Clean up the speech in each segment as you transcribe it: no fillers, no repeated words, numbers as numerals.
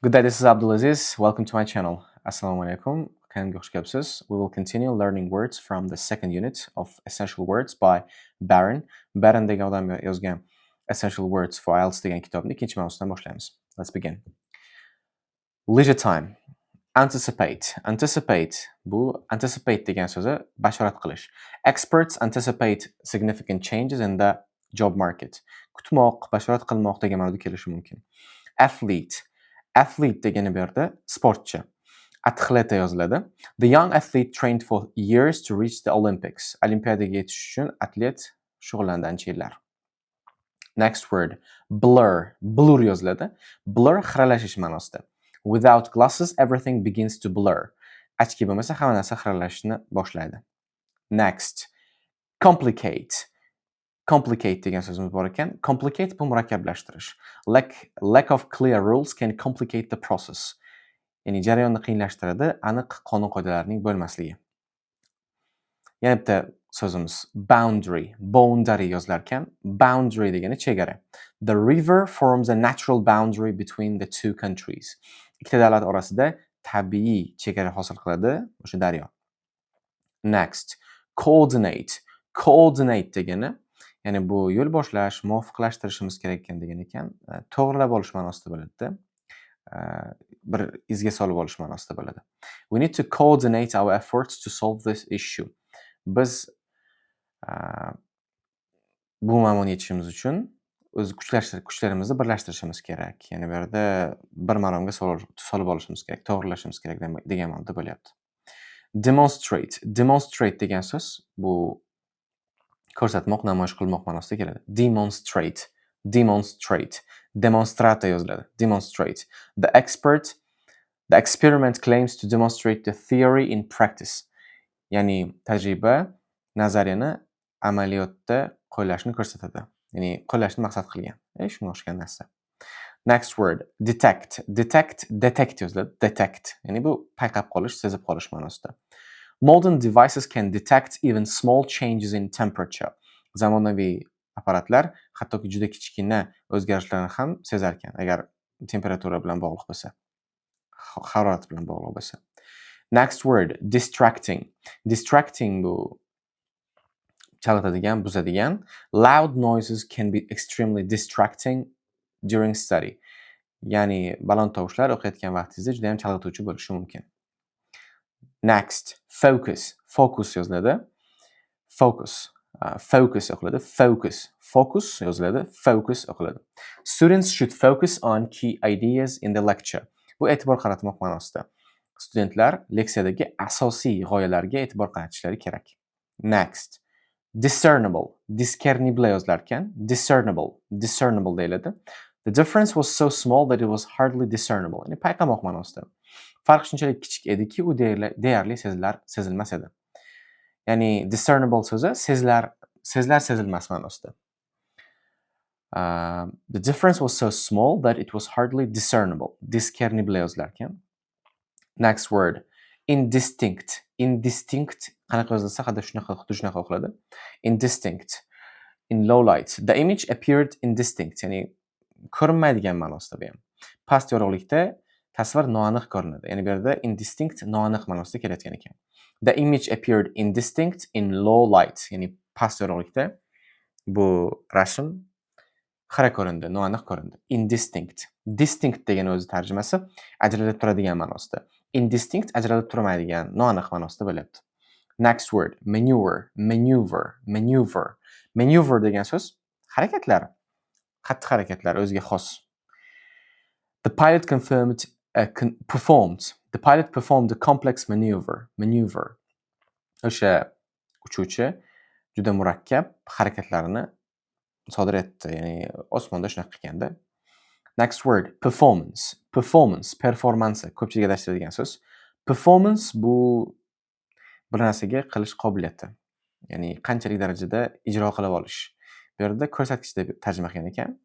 Good day, this is Abdulaziz. Welcome to my channel. Assalomu alaykum. Kanalimga xush kelibsiz. We will continue learning words from the second unit of Essential Words by Barron. Barron degan odam yozgan Essential Words for IELTS degan kitobni ikkinchi mavzusidan boshlaymiz. Let's begin. Leisure time. Anticipate. Anticipate, bu anticipate degan so'zi bashorat qilish. Experts anticipate significant changes in the job market. Kutmoq, bashorat qilmoq degan ma'noda kelishi mumkin. Athlete. Athlete degani bu yerda sportchi. Atleta yoziladi. The young athlete trained for years to reach the Olympics. Olimpiadaga yetish uchun atlet shug'ullandi ancha yillar. Next word, blur. Blur yoziladi. Blur xiralashish ma'nosida. Without glasses, everything begins to blur. Ochki bo'lmasa, hamma narsa xiralashishni boshlaydi. Next, complicate. Complicate degan so'zimiz bor ekan. Complicate bu murakkablashtirish. Lack of clear rules can complicate the process. Ya'ni jarayonni qiyinlashtiradi aniq qonun-qoidalarning bo'lmasligi. Yana bitta so'zimiz boundary, boundary yozilar ekan. Boundary degani chegara. The river forms a natural boundary between the two countries. Ikkita davlat orasida tabiiy chegara hosil qiladi o'sha daryo. Next, coordinate. Coordinate degani, ya'ni bu yo'l boshlash, muvofiqlashtirishimiz kerak ekan degan ekan. To'g'rilab olish ma'nosida bo'ladi-da. Bir izga solib olish ma'nosida bo'ladi. We need to coordinate our efforts to solve this issue. Biz bu muammoni yechishimiz uchun o'z kuchlarimizni birlashtirishimiz kerak. Ya'ni bu yerda bir maromga solib olishimiz kerak, to'g'rilashimiz kerak degan ma'noda bo'lyapti. Demonstrate. Demonstrate degan so'z bu ko'rsatmoq, namoyish qilmoq ma'nosida keladi. Demonstrate. Demonstrate. Demonstrata yoziladi. Demonstrate. The experiment claims to demonstrate the theory in practice. Ya'ni tajriba nazariyani amaliyotda qo'llashni ko'rsatadi. Ya'ni qo'llashni maqsad qilgan. Shunga o'xshagan narsa. Next word, detect. Detect, detect yoziladi. Detect. Ya'ni bu payqab qolish, sezib qolish ma'nosida. Modern devices can detect even small changes in temperature. Zamonaviy apparatlar hattoki juda kichkina o'zgarishlarni ham sezar ekan, agar temperatura bilan bog'liq bo'lsa. Harorat bilan bog'liq bo'lsa. Next word, distracting. Distracting bu chalg'itadigan, buzadigan. Loud noises can be extremely distracting during study. Ya'ni baland tovushlar o'qiyotgan vaqtingizda juda ham chalg'ituvchi bo'lishi mumkin. Next, focus. Focus yoziladi. Focus. Focus o'qiladi. Focus. Focus yoziladi. Focus o'qiladi. Students should focus on key ideas in the lecture. Bu e'tibor qaratmoq ma'nosida. Studentlar leksiyadagi asosiy g'oyalarga e'tibor qaratishlari kerak. Next, discernible. Discernible yozilar ekan. Discernible. Discernible deyiladi. The difference was so small that it was hardly discernible. Ya'ni payqamoq ma'nosida. Farq shunchalik kichik ediki, u deyarli sezilmas edi. Ya'ni discernible so'zi sezilar sezilmas ma'nosida. The difference was so small that it was hardly discernible. Discernible yozilar ekan. Next word, indistinct. Indistinct qanaqa yozilsa, xuddi shunaqa o'qiladi. Indistinct. In low light, the image appeared indistinct, ya'ni ko'rinmaydigan ma'nosida bu ham. Past yorug'likda tasvir noaniq ko'rinadi. Ya'ni bu yerda indistinct noaniq ma'nosida kelayotgan ekan. The image appeared indistinct in low light, ya'ni past yorug'likda bu rasm xira ko'rindi, noaniq ko'rindi. Indistinct. Distinct degan o'zi tarjimasi ajralib turadigan ma'nosida. Indistinct ajralib turmaydigan, noaniq ma'nosida bo'lyapti. Next word, maneuver, maneuver, maneuver. Maneuver degan so'z harakatlar, xatti harakatlar o'ziga xos. The pilot confirmed, performed. The pilot performed a complex maneuver. Maneuver. O'sha uchuvchi juda murakkab harakatlarni sodir etdi. Ya'ni osmonda shunaqa qilganda. Next word, performance. Performance, performance ko'pchilik adashtiradigan so'z. Performance bu bir narsaga qilish qobiliyati. Ya'ni qanchalik darajada ijro qilib olish. Bu yerda ko'rsatkich deb tarjima qilgan ekan.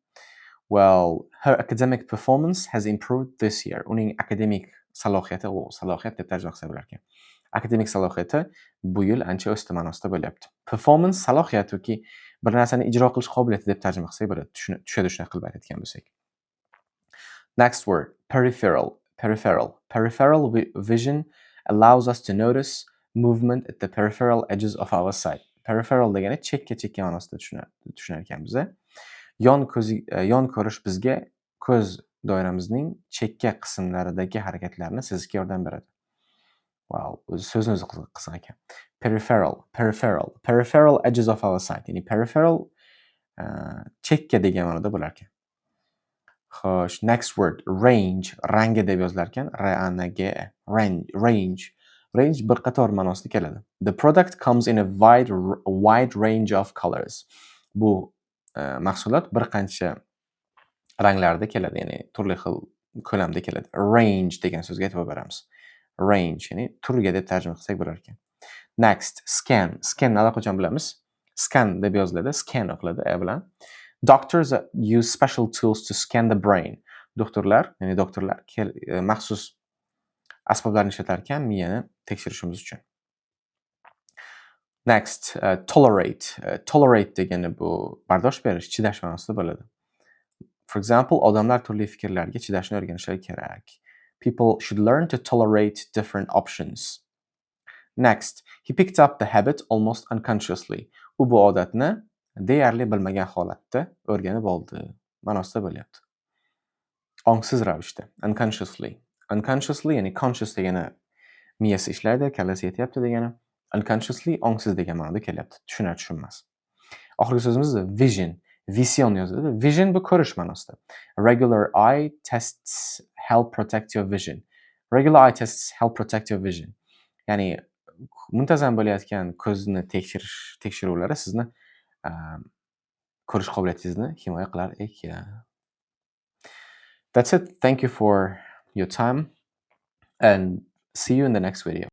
Well, her academic performance has improved this year. Uning akademik salohiyati, u salohiyat deb tarjima qilsa bo'lar ekan. Akademik salohiyati bu yil ancha o'sdi ma'nosida bo'lyapti. Performance salohiyat yoki bir narsani ijro qilish qobiliyati deb tarjima qilsak bo'ladi. Tushadi shunaqa qilib aytayotgan bo'lsak. Next word, Peripheral, peripheral. Peripheral vision allows us to notice movement at the peripheral edges of our sight. Peripheral degani chekka, chekka ma'nosida tushunar ekanmiz. Yon ko'zi, yon ko'rish bizga ko'z doiramizning chekka qismlaridagi harakatlarni sezishga yordam beradi. Wow, o'zi so'zni o'zi qiziq ekan. Peripheral, peripheral, peripheral edges of our sight. Ya'ni peripheral chekka degan ma'noda bo'lar ekan. Xo'sh, next word, range, range deb yozilar ekan. R A N G E, range, range. Range bir qator ma'nosida keladi. The product comes in a wide range of colors. Bu mahsulot bir qancha ranglarda keladi, ya'ni turli xil ko'lamda keladi. Range degan so'zga e'tibor beramiz. Range, ya'ni turga deb tarjima qilsak bo'lar ekan. Next, scan. Scan allaqachon bilamiz. Scan deb yoziladi, scan o'qiladi e bilan. Doctors use special tools to scan the brain. Doktorlar, ya'ni doktorlar maxsus asboblarni ishlatar ekan miyani tekshirishimiz uchun. Next, tolerate. Tolerate degani bu bardosh berish, chidash ma'nosida bo'ladi. For example, odamlar turli fikrlarga chidashni o'rganishlari kerak. People should learn to tolerate different options. Next, he picked up the habit almost unconsciously. U bu odatni deyarli bilmagan holatda o'rganib oldi ma'nosida bo'lyapti. Ongsiz ravishda, unconsciously. Unconsciously, ya'ni conscious degani miyasi ishlaydi, kallasi yetyapti degani. Unconsciously ongsiz degan ma'noda kelyapti. Tushunar tushunmas. Oxirgi so'zimiz vision. Vision yoziladi. Vision bu ko'rish ma'nosida. Regular eye tests help protect your vision. Regular eye tests help protect your vision. Ya'ni muntazam bo'layotgan ko'zni tekshirish tekshiruvlari sizni ko'rish qobiliyatingizni himoya qilar ekan. That's it. Thank you for your time and see you in the next video.